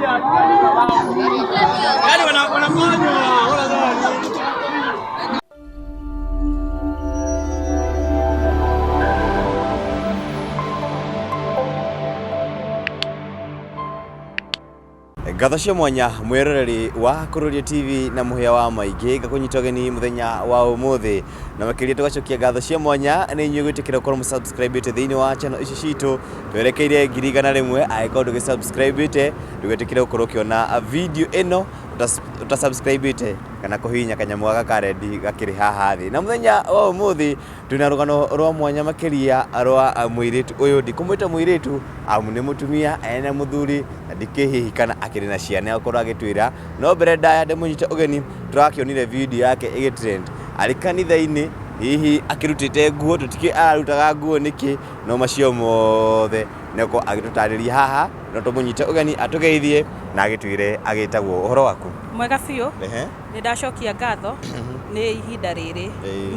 Yaani wanafanywa Ngatho cia mwanya mwiroreri wa Kururia TV na muhia wa maingĩ ngakũnyita ũgeni mũthenya wa ũmũthĩ na makĩria tũgacokia ngatho cia mwanya nĩ inyuĩ gwĩtĩkĩra gũkorwo mũsubscribe thĩinĩ wa channel ici citũ twerekeire 100,000. Angĩkorwo ndũgĩsubscribe, ndũgetĩkĩre gũkorwo ũkĩona video ĩno ũtasubscribe kana kũhihinya kanyamũ gaka ka red gakĩrĩ haha thĩ. Na mũthenya wa ũmũthĩ twĩna rũgano rwa mwanya makĩria rwa mũirĩtu ũyũ, ndikũmwĩta mũirĩtu amu nĩ mũtumia ena mũthuri na ndikĩhihi kana akĩrĩ na ciana akorwo agĩtwĩra. No mbere ndaya ndĩmũnyite ũgeni, tũrakĩonire video yake ĩgĩtrend arĩ kanitha-inĩ, hihi akĩrutĩte nguo, tũtikĩũĩ ararutaga nguo nĩkĩ, no macio mothe nĩegũkorwo agĩtũtarĩria haha. No tũmũnyite ũgeni atũgeithie na agĩtwĩre agĩtagwo. Ũhoro waku? Mwega biũ. Nĩ ndacokia ngatho nĩ ihinda rĩrĩ.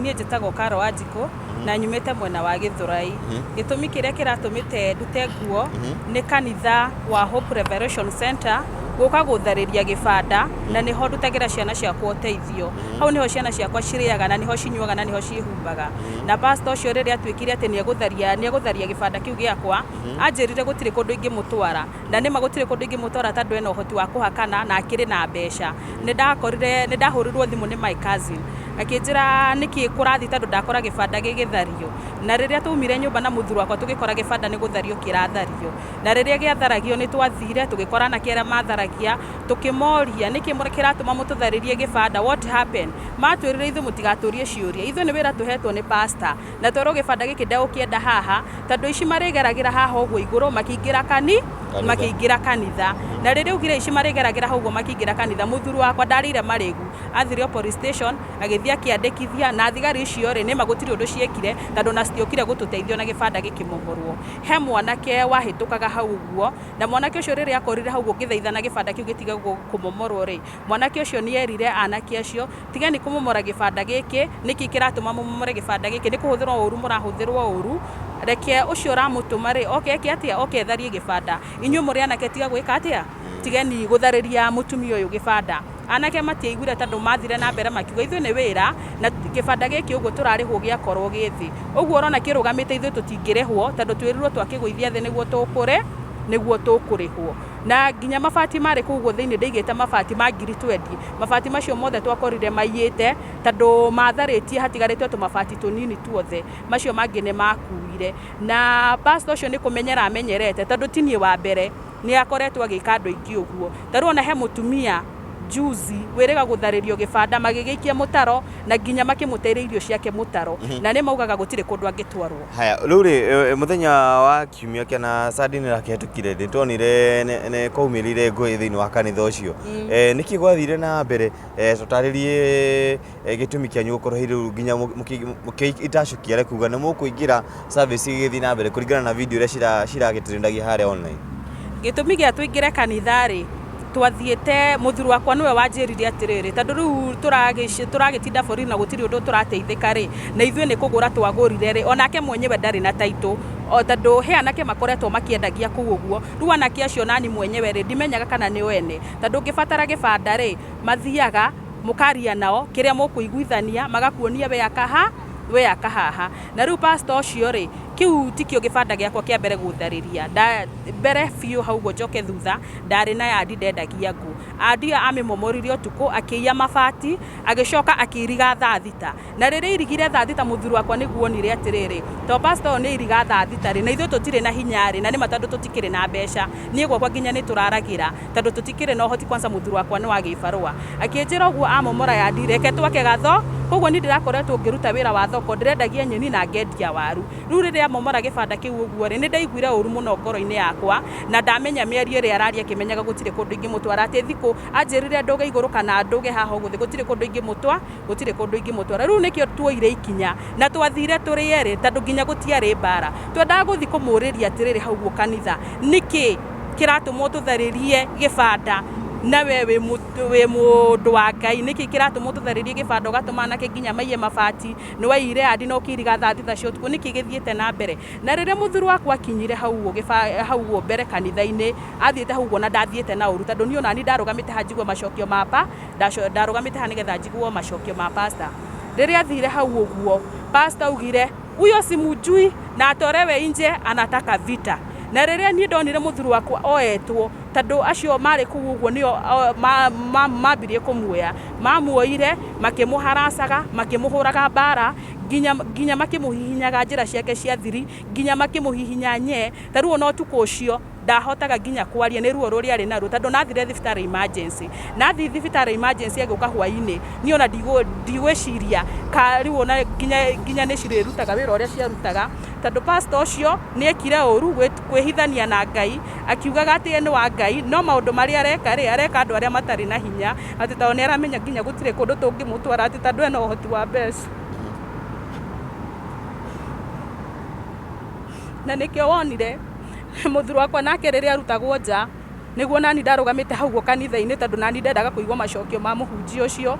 Niĩ njĩtagwo Karo Wanjikũ na nyumĩte mwena wa Gĩthũrai. Gĩtũmi kĩrĩa kĩratũmĩte ndute nguo nĩ kanitha wa Hope Revelation Center gũka gũtharĩria gĩbanda, na nĩho ndutagĩra ciana ciakwa ũteithio. Hau nĩho ciana ciakwa cirĩaga na nĩho cinyuaga na nĩho ciĩhumbaga. Na pastor ũcio rĩrĩa atuĩkire atĩ nĩegũtharia gĩbanda kĩu gĩakwa, anjĩrire gũtirĩ kũndũ ingĩmũtwara. Na nĩma gũtirĩ kũndũ ingĩmũtwara tondũ ena ũhoti wa kũhakana na akĩrĩ na mbeca. Nĩ ndakorire, nĩ ndahũrĩirwo thimũ nĩ my cousin akĩnjĩra nĩkĩ kũrathiĩ tondũ ndakora gĩbanda gĩgĩthario. Na rĩrĩa twaumire nyũmba na mũthuri wakwa tũgĩkora gĩbanda nĩ gũthario kĩrathario. Na rĩrĩa gĩatharagio nĩ twathire tũgĩkora anake arĩa matharagia, tũkĩmoria nĩkĩ kĩratũma mũtũtharĩrie gĩbanda, what happened? Matwĩrire ithuĩ mũtigatũrie ciũria, ithuĩ nĩ wĩra tũhetwo nĩ pastor. Na twerwo gĩbanda gĩkĩ ndegũkĩenda haha tondũ aici marĩgeragĩra haha ũguo igũrũ makĩingĩra kani makĩingĩra kanitha. Na rĩrĩa augire aici marĩgeragĩra hau ũguo makĩingĩra kanitha, mũthuri wakwa ndarĩire marĩgu, athire o police station agĩthiĩ akĩandĩkithia, na thigari icio rĩ, nĩma gũtirĩ ũndũ ciekire tondũ ona citiokire gũtũteithia ona gĩbanda gĩkĩmomorwo. He mwanake wahĩtũkaga hau ũguo, na mwanake ũcio rĩrĩa akorire hau ũguo ngĩthaithana gĩbanda kĩu gĩtige kũmomorwo rĩ, mwanake ũcio nĩ erire anake acio, "Tigani kũmomora gĩbanda gĩkĩ, nĩkĩ kĩratũma mũmomore gĩbanda gĩkĩ? Nĩ kũhũthĩrwo ũru mũrahũthĩrwo ũru, reke ũcio ũramũtũma rĩ, oke eke atĩa? Oke etharie gĩbanda. Inyuĩ mũrĩ anake tiga gwĩka atĩa? Tigani gũtharĩria mũtumia ũyũ gĩbanda." Anake matiaiguire tondũ mathire na mbere makiuga, "Ithuĩ nĩ wĩra, na gĩbanda gĩkĩ ũguo tũrarĩhwo gĩakorwo gĩ thĩ. Ũguo ũrona kĩrũgamĩte ithuĩ tũtingĩrĩhwo tondũ twĩrirwo twakĩgũithia thĩ nĩguo tũkũrĩ, nĩguo tũkũrĩhwo." Na nginya mabati marĩ kũu ũguo thĩinĩ ndaigĩte mabati ma ngiri twendi. Mabati macio mothe twakorire maiyĩte tondũ matharĩtie hatigarĩte o tũmabati tũnini tuothe, macio mangĩ nĩ makuire. Na pastor ũcio nĩ kũmenyera amenyerete tondũ ti niĩ wa mbere, nĩ akoretwo agĩka andũ aingĩ ũguo. Ta rĩu ona he mũtumia juzi wĩrĩga gũtharĩrio gĩbanda magĩgĩikia mũtaro na nginya makĩmũteire irio ciake mũtaro, na nĩ maugaga gũtirĩ kũndũ angĩtwarwo. Haya, rĩu rĩ, mũthenya wa kiumia kĩana Sunday nĩ rakĩhetũkire, nĩ tuonire nĩ kwaumĩrire ngũĩ thĩinĩ wa kanitha ũcio. Nĩkĩ gwathire na mbere? Tũtarĩrie gĩtũmi kĩanyu gũkorwo hihi rĩu nginya mũkĩitacũkia kuga nĩ mũkũingĩra service ĩgĩthiĩ na mbere kũringana na video iria ciragĩtrendagia harĩa online. Gĩtũmi gĩa tũingĩre kanitha rĩ, twathiĩte, mũthuri wakwa nĩwe wanjĩrire atĩrĩrĩ, tondũ rĩu tũragĩtinda borithi na gũtirĩ ũndũ tũrateithĩka rĩ, na ithuĩ nĩ kũgũra twagũrire rĩ, onake mwenyewe ndarĩ na title, o tondũ he anake makoretwo makĩendagia kũu ũguo, rĩu anake acio nani mwenyewe rĩ, ndimenyaga kana nĩo ene, tondũ ũngĩbatara gĩbanda rĩ, mathiaga mũkaria nao kĩrĩa mũkũiguithania, magakuonia we aka ha, we aka haha. Na rĩu pastor ũcio rĩ, kĩu tikĩo gĩbanda gĩakwa kĩa mbere gũtharĩria, mbere biũ hau ũguo njoke thutha, ndarĩ na yandi ndendagia ngũ. Andi ĩyo amĩmomorire ũtukũ, akĩiya mabati, agĩcoka akĩiriga thaa thita. Na rĩrĩa airigire thaa thita mũthuri wakwa nĩguo onire atĩrĩrĩ, to pastor ũyũ nĩ airiga thaa thita rĩ, na ithuĩ tũtirĩ na hinya rĩ, na nĩma tondũ tũtikĩrĩ na mbeca, niĩ gwakwa nginya nĩ tũraragĩra, tondũ tũtikĩrĩ na ũhoti kwanza mũthuri wakwa nĩ wa gĩbarũa. Akĩnjĩra ũguo amomora yandi reke twake gatho, koguo niĩ ndĩrakoretwo ngĩruta wĩra wa thoko, ndĩrendagia nyeni na ngendia waru. Rĩu rĩrĩa amomora gĩbanda kĩu ũguo rĩ, nĩ ndaiguire ũru mũno ngoro-inĩ yakwa, na ndamenya mĩario ĩrĩa araria akĩmenyaga gũtirĩ kũndũ ingĩmũtwara, atĩ thikũ anjĩrire ndũge igũrũ kana ndũge haha ũguo thĩ, gũtirĩ kũndũ ingĩmũtwara, gũtirĩ kũndũ ingĩmũtwara. Rĩu nĩkĩo tuoire ikinya na twathire tũrĩ erĩ tondũ nginya gũtiarĩ mbara. Twendaga gũthiĩ kũmũrĩria atĩrĩrĩ hau ũguo kanitha, nĩkĩ kĩratũma ũtũtharĩrie gĩbanda? Na we wĩ mũndũ wa Ngai, nĩkĩ kĩratũma ũtũtharĩrie gĩbanda ũgatũma anake nginya maiye mabati, nĩ waiyire andi na ũkĩiriga thaa thita cia ũtukũ, nĩkĩ gĩthiĩte na mbere? Na rĩrĩa mũthuri wakwa akinyire hau ũguo hau ũguo mbere kanitha-inĩ, athiĩte hau ũguo na ndathiĩte na ũru, tondũ niĩ onani ndarũgamĩte haha njigue macokio ma pa, ndarũgamĩte haha nĩgetha njigue macokio ma pastor. Rĩrĩa athire hau ũguo, pastor augire, huyo simjui na atolewe nje anataka vita. Na rĩrĩa niĩ ndonire mũthuri wakwa oetwo, tondũ acio marĩ kũu ũguo nĩo mambirie kũmuoya, mamuoire makĩmũharacaga, makĩmũhũraga mbara, nginya nginya makĩmũhihinyaga njĩra ciake cia thiri, nginya makĩmũhihinya nye. Ta rĩu ona ũtukũ ũcio ndahotaga nginya kwaria nĩ ruo rũrĩa arĩ naruo, tondũ nathire thibitarĩ emergency. Na athiĩ thibitarĩ emergency agĩũka hwainĩ, niĩ ona ndigwĩciria ka rĩu ona nginya nginya nĩ cirĩrutaga wĩra ũrĩa ciarutaga, tondũ pastor ũcio nĩ ekire ũru kwĩhithania na Ngai, akiugaga atĩ ye nĩ wa Ngai, no maũndũ marĩa areka rĩ, areka andũ arĩa matarĩ na hinya, atĩ tondũ nĩ aramenya nginya gũtirĩ kũndũ tũngĩmũtwara atĩ tondũ ena ũhoti wa mbeca. Na nĩkĩo wonire mũthuri wakwa nake rĩrĩa arutagwo nja, nĩguo nani ndarũgamĩte hau ũguo kanitha-inĩ tondũ nani ndendaga kũigua macokio ma mũhunjia ũcio,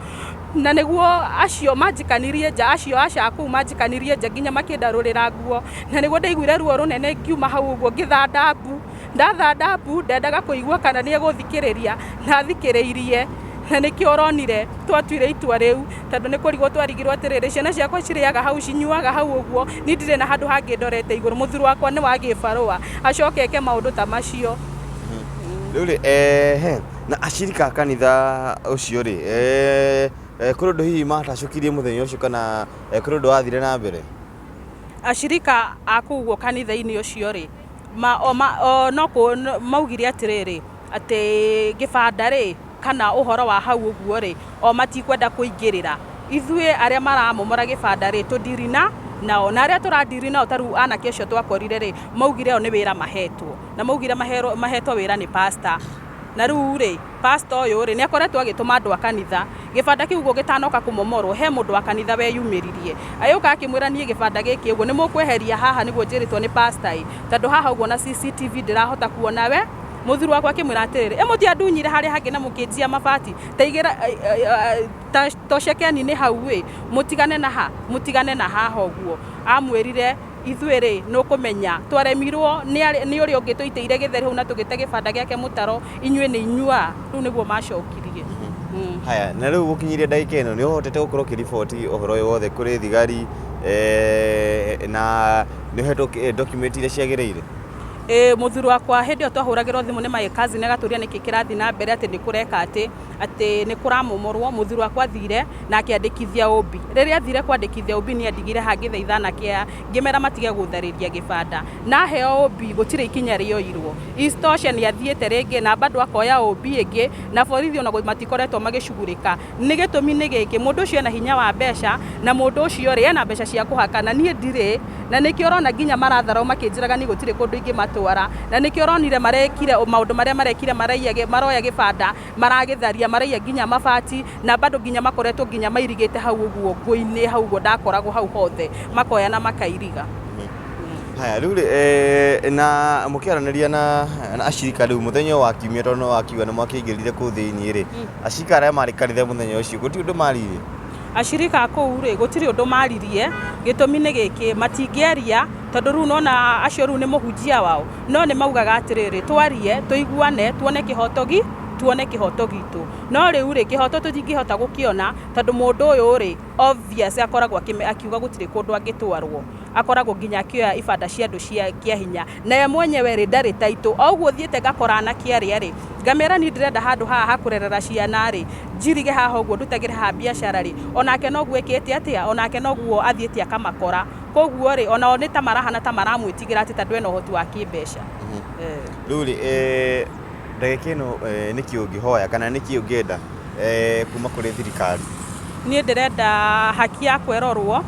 na nĩguo acio manjikanirie nja, acio aca kũu manjikanirie nja nginya makĩndarũrĩra nguo, na nĩguo ndaiguire ruo rũnene ngiuma hau ũguo ngĩthanda mbu, ndathanda mbu ndendaga kũigua kana nĩ egũthikĩrĩria, na athikĩrĩirie, na nĩkĩo ũronire twatuire itua rĩu, tondũ nĩ kũrigwo twarigirwo atĩrĩrĩ, ciana ciakwa cirĩaga hau, cinyuaga hau ũguo, niĩ ndirĩ na handũ hangĩ ndorete igũrũ, mũthuri wakwa nĩ wa gĩbarũa, acoke eke maũndũ ta macio. Rĩu rĩ, ehe, na acirika a kanitha ũcio rĩ, eh, eh, kũrĩ ũndũ hihi matacũkirie mũthenya ũcio kana eh, kũrĩ ũndũ wathire na mbere? Acirika a kũu ũguo kanitha-inĩ ũcio rĩ, ma, o, ma, o, no kũ, maugire atĩrĩrĩ, atĩ gĩbanda rĩ, kana ũhoro wa hau ũguo rĩ, o matikwenda kũingĩrĩra. Ithuĩ arĩa maramomora gĩbanda rĩ, tũndiri na nao. Na arĩa tũrandiri nao ta rĩu anake acio twakorire rĩ, maugire o nĩ wĩra mahetwo. Na maugire mahetwo wĩra nĩ pastor. Na rĩu rĩ, pastor ũyũ rĩ, nĩ akoretwo agĩtũma andũ a kanitha. Gĩbanda kĩu ũguo gĩtanoka kũmomorwo, he mũndũ wa kanitha weyumĩririe. Agĩũka akĩmwĩra niĩ gĩbanda gĩkĩ ũguo nĩ mũkweheria haha nĩguo njĩrĩtwo nĩ pastor ĩ, tondũ haha ũguo na CCTV ndĩrahota kuona we. Mũthuri wakwa akĩmwĩra atĩrĩrĩ, ĩ mũtiandunyire harĩa hangĩ na mũkĩnjia mabati, ta igĩra, ta tocekeni-inĩ hau ĩ, mũtigane na ha, mũtigane na haha ũguo. Amwĩrire ithuĩ rĩ, nĩ ũkũmenya twaremirwo nĩ ũrĩa ũngĩ tũitĩire gĩtheri hau na tũgĩte gĩbanda gĩake mũtaro, inyuĩ nĩ inyuĩ a? Rĩu nĩguo macokirie. Haya, na rĩu gũkinyĩria ndagĩka ĩno nĩ ũhotete gũkorwo ũkĩriboti ũhoro ũyũ wothe kũrĩ thigari na nĩ ũhetwo document iria ciagĩrĩire? Ĩĩ mũthuri wakwa hĩndĩ ĩyo twahũragĩrwo thimũ nĩ my cousin agatũria nĩkĩ kĩrathiĩ na mbere atĩ nĩ kũreka atĩ, atĩ nĩ kũramomorwo, mũthuri wakwa athire na akĩandĩkithia OB. Rĩrĩa athire kwandĩkithia OB niĩ andigire haha ngĩthaitha anake aya ngĩmera matige gũtharĩria gĩbanda. Na aheo OB gũtirĩ ikinya rĩoirwo. Isitoshe nĩ athiĩte rĩngĩ na bado akoya OB ĩngĩ na borithi ona matikoretwo magĩcugurĩka. Nĩ gĩtũmi nĩ gĩkĩ, mũndũ ũcio ena hinya wa mbeca na mũndũ ũcio rĩ ena mbeca cia kũhaka na niĩ ndirĩ, na nĩkĩo ũrona nginya maratharau makĩnjĩraga niĩ gũtirĩ kũndũ ingĩmatwara, na nĩkĩo ũronire marekire maũndũ marĩa marekire maraiya, maroya gĩbanda maragĩtharia, maraiya nginya mabati na bado nginya makoretwo nginya mairigĩte hau ũguo ngũ-inĩ hau ũguo ndakoragwo hau hothe, makoya na makairiga. Haya rĩu rĩ eh, na mũkĩaranĩria na na acirika rĩu mũthenya ũyũ wa kiumia tondũ no wakiuga nĩ mwakĩingĩrire kũu thĩinĩ rĩ acirika arĩa marĩ kanitha mũthenya ũcio gũtirĩ ũndũ maririe? Acirika a kũu rĩ gũtirĩ ũndũ maririe, gĩtũmi nĩ gĩkĩ, matingĩaria tondũ rĩu nona acio rĩu nĩ mũhunjia wao, no nĩ maugaga atĩrĩrĩ, twarie tũiguane tuone kĩhoto gi tuone kĩhoto gitũ, no rĩu rĩ kĩhoto tũtingĩhota gũkĩona tondũ mũndũ ũyũ rĩ obvious akoragwo akiuga gũtirĩ kũndũ angĩtwarwo. Akoragwo nginya akĩoya ibanda cia andũ cia kĩa hinya. Na ye mwenyewe rĩ, ndarĩ taitũ. O ũguo thiĩte ngakora anake arĩa rĩ, ngamera niĩ ndĩrenda handũ haha ha kũrerera ciana rĩ, njirige haha ũguo ndutagĩre haha biacara rĩ, onake noguo ekĩte atĩa, onake noguo athiĩte akamakora. Koguo rĩ, onao nĩ ta marahana ta maramwĩtigĩra atĩ tondũ ena ũhoti wa kĩmbeca. Rĩu rĩ, ndagĩka ĩno nĩkĩ ũngĩhoya kana nĩkĩ ũngĩenda kuma kũrĩ thirikari? Niĩ ndĩrenda haki yakwa ĩrorwo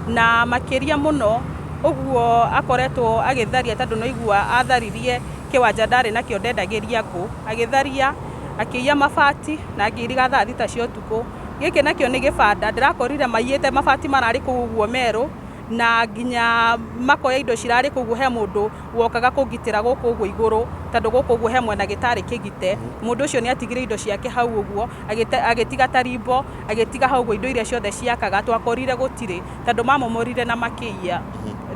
na makĩria mũno ũguo akoretwo agĩtharia tondũ nĩ waigua atharirie kĩwanja ndarĩ nakĩo ndendagĩria ngũ, agĩtharia, akĩiya mabati na akĩiriga thaa thita cia ũtukũ. Gĩkĩ nakĩo nĩ gĩbanda ndĩrakorire maiyĩte mabati mararĩ kũu ũguo merũ. Na nginya makoya indo cirarĩ kũu, he mũndũ wokaga kũngitĩra gũkũ ũguo igũrũ, tondũ gũkũ ũguo he mwena gĩtarĩ kĩgite. Mũndũ ũcio nĩ atigire indo ciake hau ũguo, agĩtiga tarimbo, agĩtiga hau ũguo indo iria ciothe ciakaga. Twakorire gũtirĩ, tondũ mamomorire na makĩiya.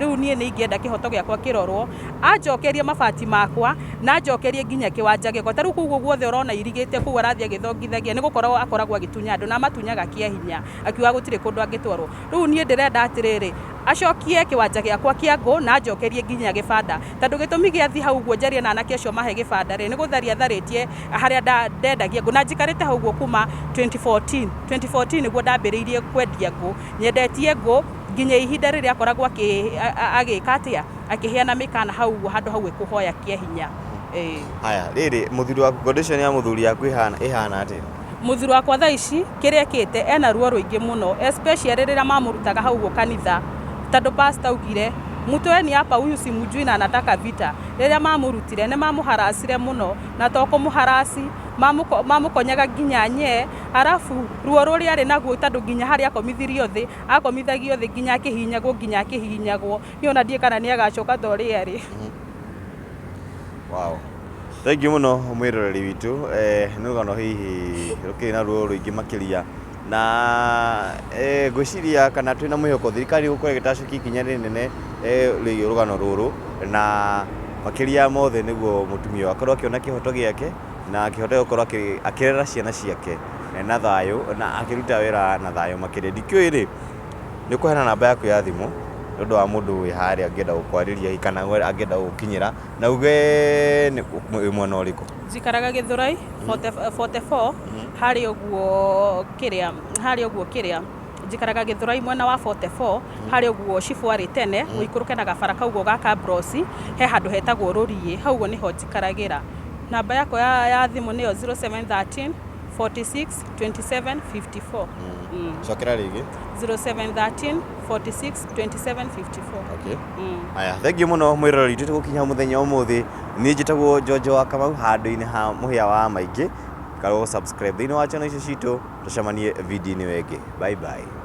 Rĩu niĩ nĩ ingĩenda kĩhoto gĩakwa kĩrorwo, anjokerie mabati makwa na anjokerie nginya kĩwanja gĩakwa. Ta rĩu kũu guothe ũrona irigĩte kũu arathiĩ agĩthongithagia, nĩ gũkorwo akoragwo agĩtunya andũ na amatunyaga kĩa hinya, akiuga gũtirĩ kũndũ angĩtwarwo. Rĩu niĩ ndĩrenda atĩrĩrĩ, acokie kĩwanja gĩakwa kĩa ngũ na anjokerie nginya gĩbanda, tondũ gĩtũmi gĩa thiĩ hau ũguo njarie na anake acio mahe gĩbanda rĩ, nĩ gũtharia tharĩtie harĩa ndendagia ngũ. Na njikarĩte hau ũguo kuma 2014. 2014 nĩguo ndambĩrĩirie kwendia ngũ. Nyendetie ngũ nginya ihinda rĩrĩa akoragwo agĩka atĩa, akĩheana mĩkana hau ũguo handũ hau ĩkũhoya kĩa hinya. Haya, rĩrĩ, mũthuri waku, condition ya mũthuri yaku ĩhana atĩa? Mũthuri wakwa thaa ici kĩrĩa ekĩte, ena ruo rũingĩ mũno, especially rĩrĩa mamũrutaga hau ũguo kanitha, tondũ pastor augire, "Mtoeni hapa, huyu simjui na anataka vita." Rĩrĩa mamũrutire, nĩ mamũharacire mũno, na to kũmũharaci, mamũkonyaga nginya nye. Arabu ruo rũrĩa arĩ naguo, tondũ nginya harĩa akomithirio thĩ, akomithagio thĩ nginya akĩhihinyagwo, nginya akĩhihinyagwo. Niĩ ona ndiĩ kana nĩ agacoka ta ũrĩa arĩ. Wow. Thank you mũno mwĩroreri witũ. Nĩ rũgano hihi rũkĩrĩ na ruo rũingĩ makĩria, na ngwĩciria kana twĩna mwĩhoko thirikari gũkorwo ĩgĩtacũkia ikinya rĩnene rĩgiĩ rũgano rũrũ, na makĩria mothe nĩguo mũtumia ũyũ akorwo akĩona kĩhoto gĩake na akĩhota gũkorwo akĩrera ciana ciake na thayũ na akĩruta wĩra na thayũ makĩria. Ndikĩũĩ rĩ, nĩ ũkũheana namba yaku ya thimũ nĩ ũndũ wa mũndũ wĩ harĩa angĩenda gũkwarĩria kana angĩenda gũgũkinyĩra, na uge nĩ wĩ mwena ũrĩkũ? Njikaraga Gĩthũrai 44 harĩa ũguo kĩrĩa, harĩa ũguo kĩrĩa njikaraga Gĩthũrai mwena wa 44 harĩa ũguo cibũ arĩ tene, ũikũrũke na gabara kau ũguo ga Kabrosi, he handũ hetagwo Rũriĩ, hau ũguo nĩho njikaragĩra. Namba yakwa ya thimũ nĩyo 0713 46 27 54. Cokera rĩngĩ. 0713 46 27 54. Okay. Aya, thank you mũno mwĩroreri witũ, tũgũkinya mũthenya ũmũthĩ. Niĩ njĩtagwo Njonjo wa Kamau, handũ-inĩ ha mũhĩa wa maingĩ. Karwo subscribe thĩinĩ wa channel icio citũ, tũcemanie video-inĩ ĩyo ĩngĩ. Bye bye.